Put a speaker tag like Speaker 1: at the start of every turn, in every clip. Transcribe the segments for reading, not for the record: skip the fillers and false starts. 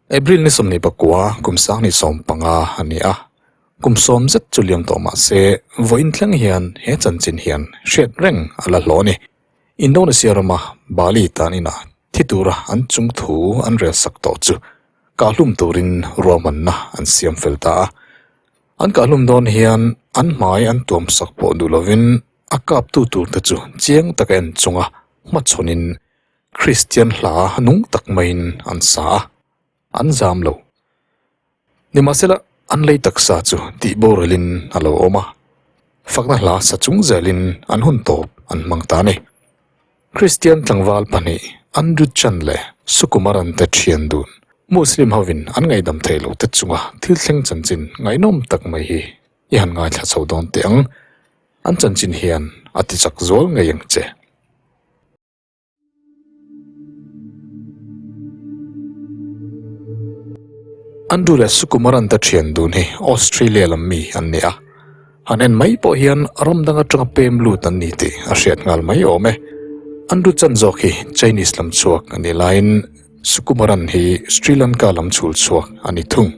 Speaker 1: April ni 29 kum 2015 a ni a, kum sawm zet chu liam tawh mah se vawiin thleng hian he chanchin hian hriat reng a la hlawh a ni. Indonesia rama Bali tan inah thi tura an chung thu an rel sak tawh chu kahhlum turin ruahmanna an siam fel ta a. An kahhlum dawn hian an hmai an tuam sak pawh duh lovin a kaptu turte chu chiang taka en chunga hmachhawnin Kristian hla nung tak maiin an sa a, an zam lo. Nimahsela, an lei taksa chu tih boralin a lo awm a, fakna hla sa chung zelin an hun tawp an hmang ta a ni. Kristian tlangval pahnih Andrew Chan leh Sukumaran te thian dun Muslim hovin an ngaihdam theih loh te chunga thil thleng chanchin ngaihnawm tak mai hi i han ngaithla chho dawn teh ang. An chanchin hian a tichak zual ngei ang che. Andrew leh Sukumaran te thian dun hi Australia lam mi an ni a, han en mai pawh hian ram dang atanga pem lut an ni tih a hriat nghal mai awm e. Andrew chan zawk hi Chinese lam chhuak a nih laiin Sukumaran hi Sri Lanka lam chhul chhuak a ni thung.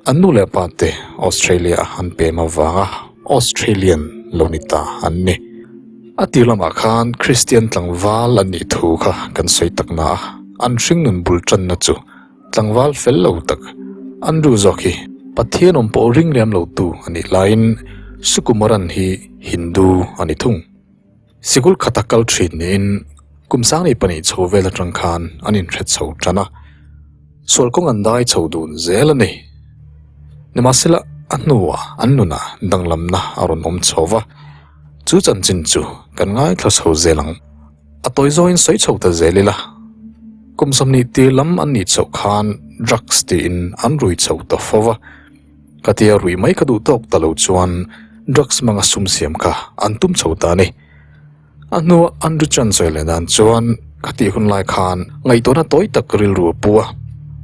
Speaker 1: An nu leh pa te Australia an pem avanga Australian lo ni ta an ni. A tir lamah khan Kristian tlangval an nih thu kha kan sawi tak na a, an hringnun bul tanna chu tlangval fel lo tak Andrew zawk hi Pathian awm pawh ring lem lo tu a nih laiin Sukumaran hi Hindu a ni thung. Sikul khata kal thin niin kum sang leh pahnih chho vel atang khan an inhre chho tan a, sual kawng an dai chho dun zel a ni. Nimahsela a hnuah an nunah danglamna a rawn awm chho va, chu chanchin chu kan ngaithla chho zel ang. A tawi zawngin sawi chho ta zel ila, kum 20 tir lam an nih chhoh khan drugs tiin an rui chho ta fo va. Ka tia rui mai ka duh tawk ta lo chuan drugs hmanga sum siam kha an tum chho ta a ni. A hnua Andrew Chan sawi leh dan chuan ka tih hun lai khan ngaihtuahna tawi tak rilru a pu a,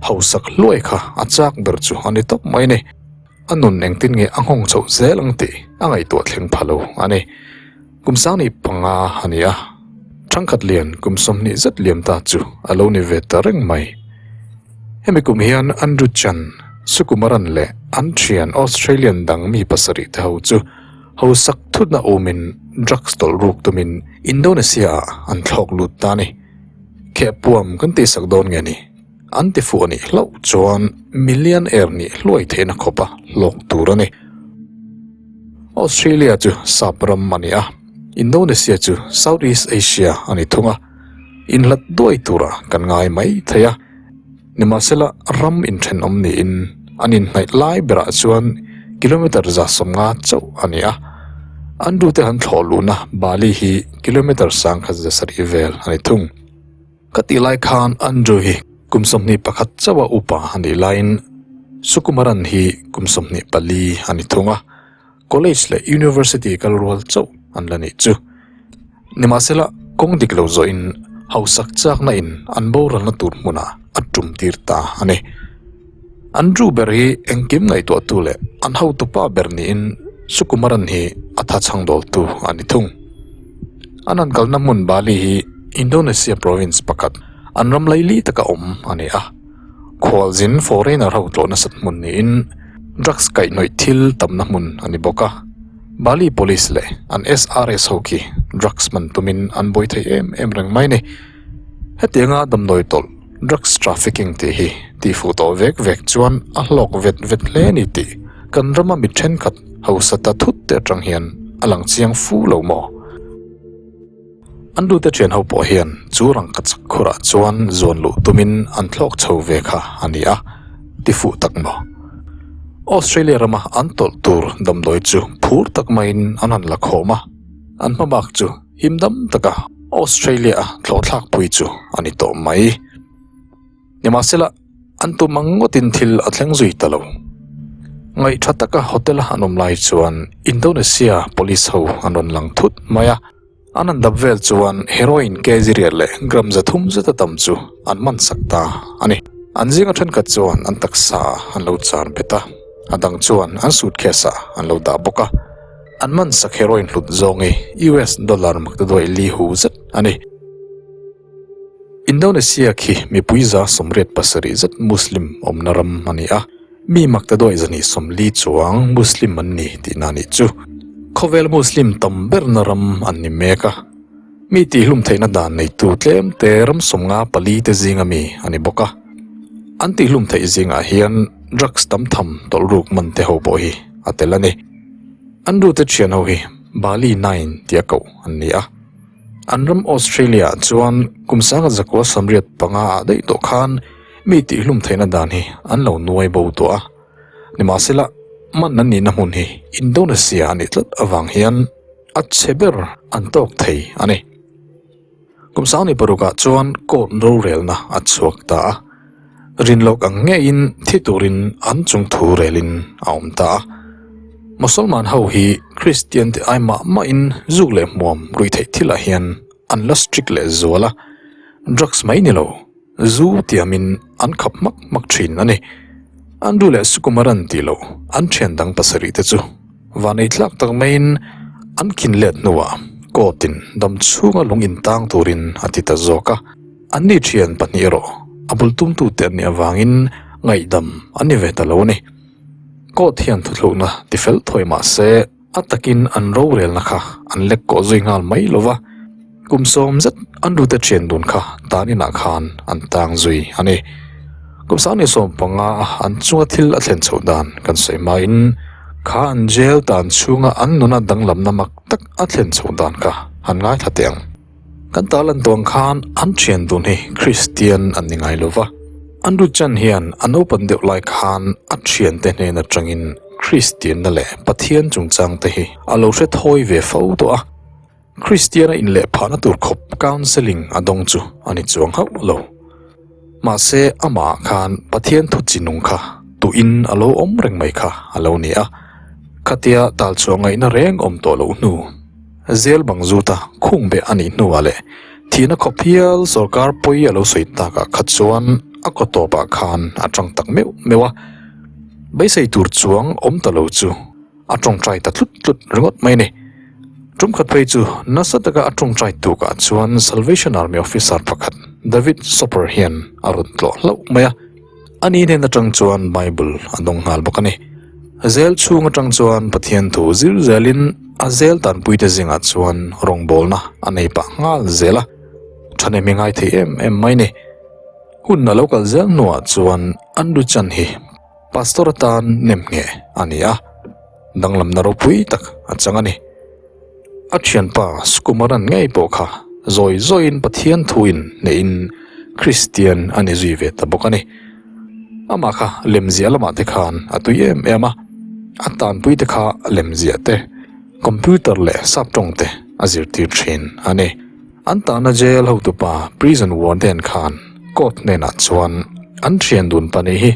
Speaker 1: hausak hluai kha a chak ber chu a ni tawp mai a ni. A nun engtin nge a nghawng chhoh zel ang tih a ngaihtuah thleng pha lo a ni. Kum sang 25 a ni a, thangkhat lian kum 20 zet liam ta chu a lo ni ve ta reng mai. Hemi kum hian Andrew Chan, Sukumaran leh an thian Australian dang mi pasarih te ho chu hausak thutna awmin drugs tawlh ruk tumin Indonesia ah an thlawk lut ta a ni. Khehpuam kan tihsak dawn nge ni? An ti fuh a nih hlauh chuan million air nih hluai theihna khawpa hlawk tur a ni. Australia chu sap ram a ni a, Indonesia chu Southeast Asia a ni thung a, inhlat duai tura kan ngai mai thei a. Nimahsela ram inthenawm niin an inhnaih lai berah chuan kilometre 150 chauh a ni a, an rute han thlawh luhna Bali hi kilometre 170 vel a ni thung. Ka tih lai khan Andrew hi kum 21 chauha upa a nih laiin Sukumaran hi kum 24 a ni thung a, college leh university kal rual chauh an la nih chu. Nimahsela kawng dik lo zawhin hausak chakna in an boralna tur hmunah a tum tir ta a ni. Andrew ber hi engkim ngaihtuahtu leh an hotupa ber niin Sukumaran hi a thachhang dawltu a ni thung. An han kalna hmun Bali hi Indonesia province pakhat an ram laili taka awm a ni a. Khualzin foreigner ho tlawh nasat hmun niin drugs kaihhnawih thil tamna hmun a ni bawk a. Bali police leh an SRS ho khi drugs man tumin an buai thei em em reng mai a ni. Hetianga damdawi tawlh drugs trafficking tih hi tihfuh tawh vek vek chuan a hlawk vet vet hle a ni tih kan rama mi thenkhat hausa ta thut te atang hian a lang chiang fu lo maw? An lute thian ho pawh hian chu rangkachak khurah chuan zuan luh tumin an thlawk chho ve kha a ni a, ti fuh tak maw? Australia rama an tawlh tur damdawi chu phur tak maiin an han la khawm a, an hmabak chu him dam taka Australia a thlawhthlak pui chu a ni tawh mai. Nimahsela, an tum ang ngawtin thil a thleng zui ta lo. Ngaihtha taka hotel a an awm lai chuan Indonesia police ho an rawn lang thut mai a, an han dap vel chuan heroin kg riat leh gram 300 zeta tam chu an man sak ta a ni. An zinga thenkhat chuan an taksa ah an lo char bet a, a dang chuan an suitcase ah an lo dah bawk a. An man sak heroin hlut zawng hi US dollar maktaduai li hu zet a ni. Indonesia khi mipui 87 zet Muslim awmna ram a ni a, mi maktaduai 140 chuang Muslim an ni tihna a nih chu. Khawvel Muslim tam berna ram an ni mek a, mi tihhlum theihna dan neitu tlem te ram 54 te zinga mi a ni bawk a. An tihhlum theih zingah hian drugs tam tham tawlh ruk man te ho pawh hi a tel a ni. An rute thian ho hi Bali Nine tia koh an ni a. An ram Australia ah chuan kum 1985 ah daih tawh khan mi tihhlum theihna dan hi an lo nuai bo tawh a. Nimahsela, man an nihna hmun hi Indonesia a nih tlat avang hian a chhe ber an tawk thei a ni. Kum 16 ah chuan court rorelna a chhuak ta a. Rinlawk ang ngeiin thi turin an chung thu relin a awm ta a. Mosolman ho hi Kristian te ai mah mahin zuk leh hmuam ruih theih thilah hian an la strict leh zual a, drugs mai ni lo, zu tiamin an khap hmak hmak thin a ni. An ru leh Sukumaran tih loh an thian dang pasarih te chu van ei tlak tak maiin an khin let hnuah court in dam chhunga lung intang turin a ti ta zawk a. An ni thian pahnih erawh a bul tumtute an nih avangin ngaihdam an ni ve ta lo a ni. Court hian thuthlukna tifel thawi mah se a takin an rorelna kha an lek kawh zui nghal mai lo va, kum sawm zet an rute thian dun kha tan inah khan an tang zui a ni. Kum 2015 a an chunga thil a thlen chhoh dan kan sawi hmain kha an jail tan chhunga an nuna danglamna mak tak a thlen chhoh dan kha han ngaithla teh ang. Kan ta lan tuang khan an thian dun hi Kristian an ni ngai lova. An ru chan hian a naupan deuh lai khan a thiante hnen atangin Kristianna leh Pathian chungchang te hi a lo hre thawi ve fo tawh a. Kristiana inleh phahna tur khawp counselling a dawng chu a ni chuang hauh lo. Mahse amah khan Pathian thu chi nung kha tuin a lo awm reng mai kha a lo ni a. Khatia tal chhuah ngaihna reng awm tawh loh hnu. Zel bang zuta khung beh a nih hnuah leh thihna khawp hial sorkar pawi a lo sawi takah kha chuan a kaw tawpah khan a tang tak meuh meuh a, beisei tur chuang awm ta lo chu a tawngtai ta tlut tlut ringawt mai a ni. Tumkhat phei chu nasa taka a tawngtai tukah chuan Salvation Army officer pakhat David Soper hian a rawn tlawh hlauh mai a. A ni hnen atang chuan Bible a dawng nghal bawk a ni. Zel chhung atang chuan Pathian thu zir zelin a zel tanpuite zingah chuan rawngbawlna a nei pah nghal zel a, thahnem hi ngai thei em em mai ni. Hun a lo kal zel hnuah chuan Andrew Chan hi Pastor atan nem ngheh a ni a, danglamna ropui tak a chang a ni. A thianpa Sukumaran ngei pawh kha zawi zawiin Pathian thuin hnehin Kristian a ni zui ve ta bawk a ni. Amah kha lemziah lamah te khan a tui em em a, a tanpui te kha lemziah te, computer leh saptawng te a zirtir thin a ni. An tahna jail hotupa prison warden khan court hnenah chuan an thian dun pahnih hi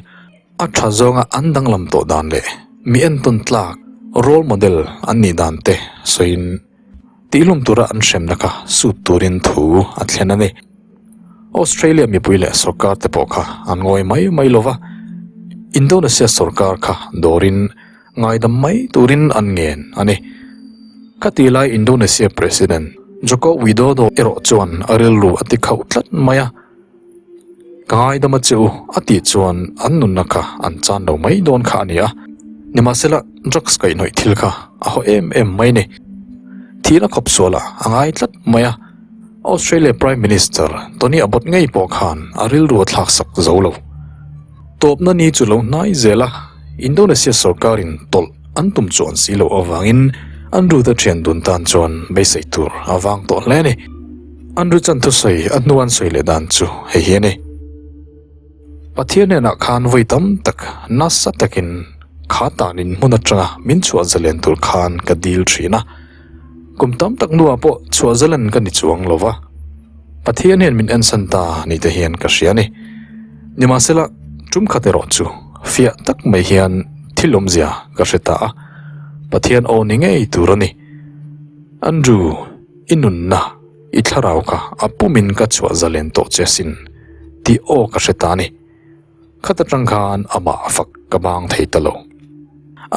Speaker 1: A tha zawnga an danglam tawh dan leh mi entawn tlak role model an nih dan te sawiin tihlum tura an hremna kha sut turin thu a thlen a ni. Australia mipui leh sorkar te pawh kha an ngawi mai mai lova, Indonesia sorkar kha dawrin ngaidam mai turin an ngen a ni. Khati lai Indonesia President Joko Widodo erawh chuan a rilru a ti khauh tlat mai a. Ka ngaidam a che u a tih chuan an nunna kha an chan lo mai dawn kha a ni a, nimahsela drugs kaihhnawih thil kha a haw em em mai ni. Thihna khawp sualah a ngai tlat mai a, Australia Prime Minister Tony Abbott ngei pawh khan a rilru a thlak sak zo lo. Tawpna ni chu lo hnai zel a, Indonesia sorkarin tawlh an tum chuan si loh avangin an rute thian dun tan chuan beisei tur a vang tawh hle a ni. An ru chan thusawi a hnu an sawi leh dan chu hei hi a ni. Pathian hnenah khan vawi tam tak nasa takin kha tanin hmun atanga min chhuah zalen tur khan ka dil thin a. Kum tam tak hnuah pawh chhuah zalen ka ni chuang lo va. Pathian hian min ensan ta ni te hian ka hria a ni. Nimahsela tum khat erawh chu fiah tak mai hian thil awmzia ka hre ta a. Pathian aw ni ngei tur a ni. Andrew. I nunna, i thlarau kha a pumin ka chhuah zalen tawh che asin tih aw ka hre ta a ni. Khat atang khan amah a fak ka bang thei ta lo.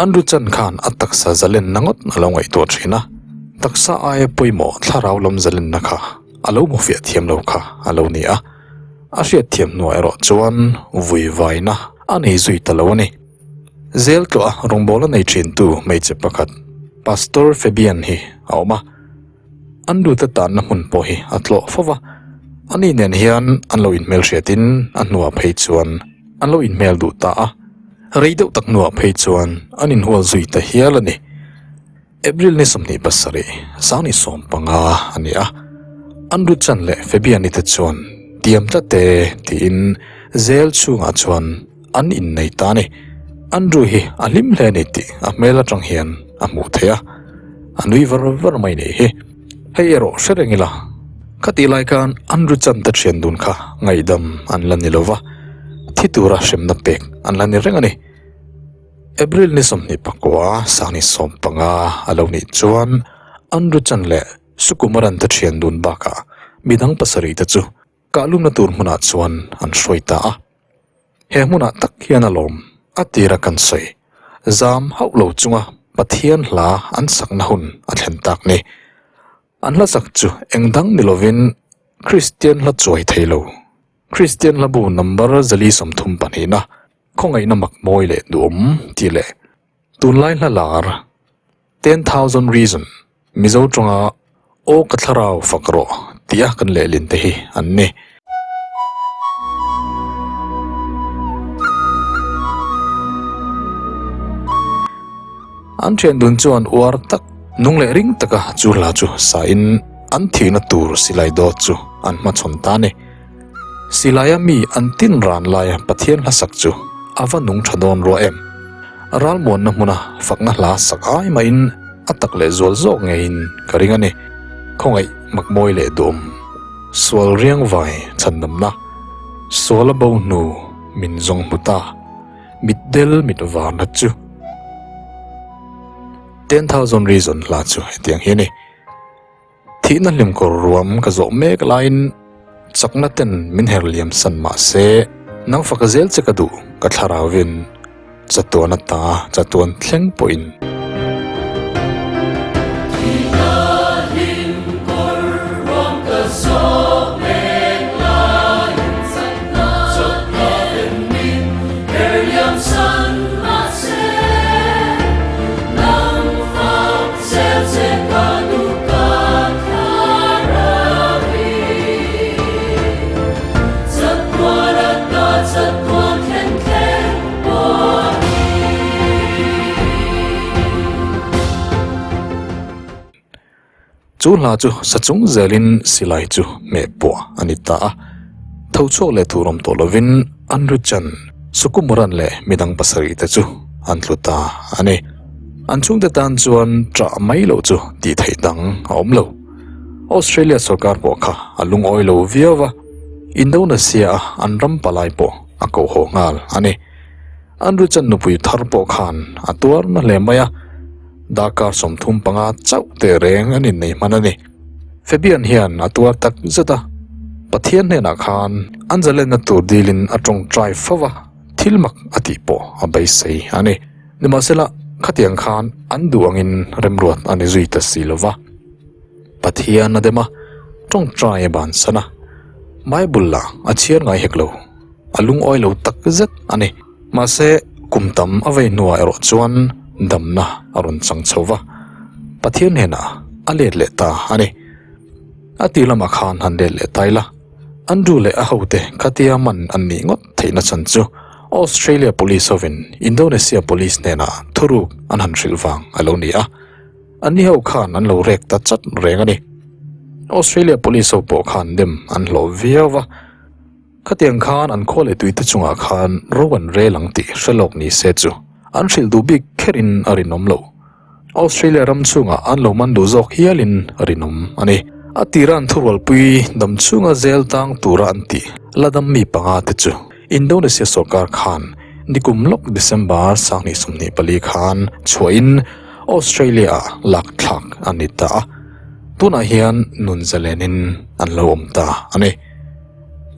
Speaker 1: Andrew Chan khan a taksa zalenna ngawt a lo ngaihtuah thin a, taksa aia pawimawh thlarau lam zalenna kha a lo hmu fiah thiam lo kha a lo ni a. a hriatthiam hnuah erawh chuan vui vaina a nei zui ta lo a ni. Zel tluah rawngbawla nei thintu hmeichhe pakhat Pastor Fabian hi a awm a, an lute tanna hmun pawh hi a tlawh fo va, ani nen hian an lo inhmelhriatin a hnuah phei chuan an lo inhmel duh ta a, rei deuh tak hnuah phei chuan an inhual zui ta hial a ni. April ni 27, 2015 a ni a, Andrew Chan leh Fabian-i te chuan tiam tlat e tiin zel chhungah chuan an innei ta a ni. Andrew hi a hlim hle a ni tih a hmel atang hian a hmuh theih a, a nui var var mai nih hi. Hei erawh hre reng ila, khatih lai khan Andrew Chan te thian dun kha ngaihdam an la ni lova, thi tura hremna pek an la ni reng a ni. April ni 24, 2015 a lo nih chuan Andrew Chan leh Sukumaran te thian dun bakah midang pasarih te chu kahlumna tur hmunah chuan an hruai ta a. He hmunah tak hian a lawm a tira kan sawi zam hauh lo chunga Pathian hla an sakna hun a thlen tak ni. An hla sak chu eng dang ni lovin Kristian hla chuai thei lo, Kristian hla bu number 432 na Khawngaihna mak mawi leh duhawm tih leh tunlai hla lar 10,000 Reason Mizo tawnga Aw ka thlarau fak rawh tih a kan lehlin te hi an ni. An thian dun chuan uar tak nung leh ring taka chu hla chu sain an thihna tur silai dawt chu an hmachhawn ta a ni. Silaia mi an tin ran laia Pathian hla sak chu a va nung tha dawn rua em? Ralmuanna hmuna fakna hla sak ai mahin a tak leh zual zawk ngeiin ka ring a ni. Khawngaih makmawi leh duhawm, sual riang vai chhandamna, suala bo hnu min zawng hmu ta, mitdel mit varna chu. 10,000 Reason hla chu hetiang hi a ni. Thihna hlimkawr ruam ka zawh mek laiin chakna ten min her liam san mah se, nang faka zel che ka duh ka thlarauvin chatuan ata chatuan thleng pawhin.
Speaker 2: Thihna hlimkawr ruam ka zawh mek laiin chakna ten min her liam san mah se, nang fak
Speaker 1: Chu hla chu sa chung zelin silai chu hmeh puah a ni ta a, tho chhuak leh tur awm tawh lovin Andrew Chan, Sukumuran leh midang pasarih te chu an tlu ta a ni. An chhungte tan chuan ṭah mai loh chu tih theih dang a awm lo. Australia sorkar pawh kha a lungawi lo viau va, Indonesia a an ram palai pawh a koh haw nghal a ni. Andrew Chan nupui thar pawh khan a tuar na hle mai a, darkar 35 chauh teh reng an innei hman a ni. Fabian hian a tuar tak zet a, Pathian hnenah khan an zalenna tur dilin a tawngtai fo va. Thil mak a tih pawh a beisei a ni. Nimahsela, khatiang khan an duh angin remruat a ni zui ta si lo va. Pathian a dem a, tawngtai a bansan a, Bible lah a chhiar ngai hek lo, a lungawi lo tak zet a ni. Mahse, kum tam a vei hnuah erawh chuan damna a rawn chang chho va, Pathian hnenah a let leh ta a ni. A tih lamah khan han let leh ta ila. Andrew leh a hote khatia man an nih ngawt theihna chhan chu Australia Police hovin Indonesia Police hnenah thuruk an han hrilh vang a lo ni a, anni ho khan an lo rek ta chat reng a ni. Australia Police ho pawh khan dem an hlawh viau va, khatiang khan an khua leh tuite chungah khan ro an rel ang tih hre lawk ni se chu an hrilh duh bik kherin a rinawm loh. Australia ram chhungah an lo man duh zawk hialin a rinawm a ni. A tira an thurualpui dam chhunga zel tang tura an tih la dam mi panga te chu Indonesia sorkar khan nikum lawk December 2024 khan chhuahin Australia-ah lak thlak a ni ta a, tunah hian nun zalenin an lo awm ta a ni.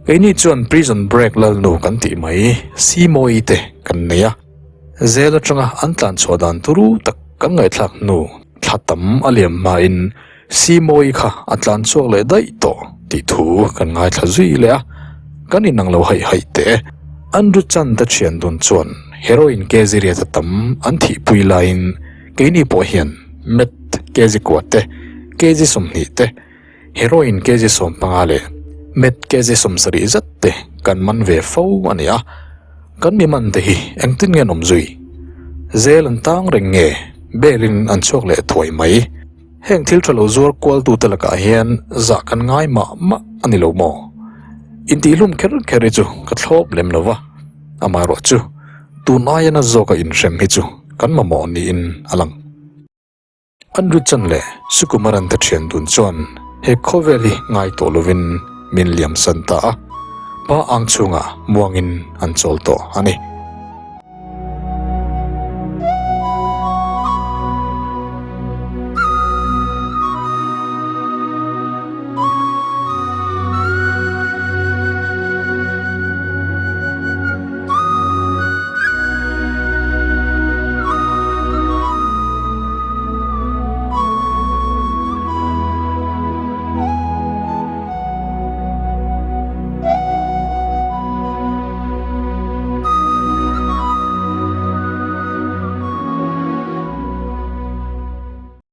Speaker 1: Keini chuan prison break lalnu kan tih mai Simoyi te kan nei a. Zel atanga an tlan chhuah dan turu tak kan ngaihthlak hnu thla tam a liam hmain Simoyi kha a tlan chhuak leh daih tawh tih thu kan ngaithla zui leh a. kan inang lo haih haih teh e. Andrew Chan te thian dun chuan heroin kg riat a tam an thihpui laiin keini pawh hian meth kg kua te, kg 20 te, heroin kg 15 leh meth kg 70 zat te kan man ve fo a ni a. Kan mi man te hi engtin nge an awm zui? Zel an tang reng nge belin an chhuak leh thuai mai? Heng thil tha lo zuar kualtute lakah hian zah kan ngai mah mah a ni lo maw? Intihlum kher kher hi chu ka thlawp lem lo va, amaherawh chu tun aia na zawka inhrem hi chu kan mamawh niin a lang. Andrew Chan leh Sukumaran te thian dun chuan he khawvel hi ngai tawh lovin min liam san ta a, pa ang chhungah muangin an chawl tawh a ni.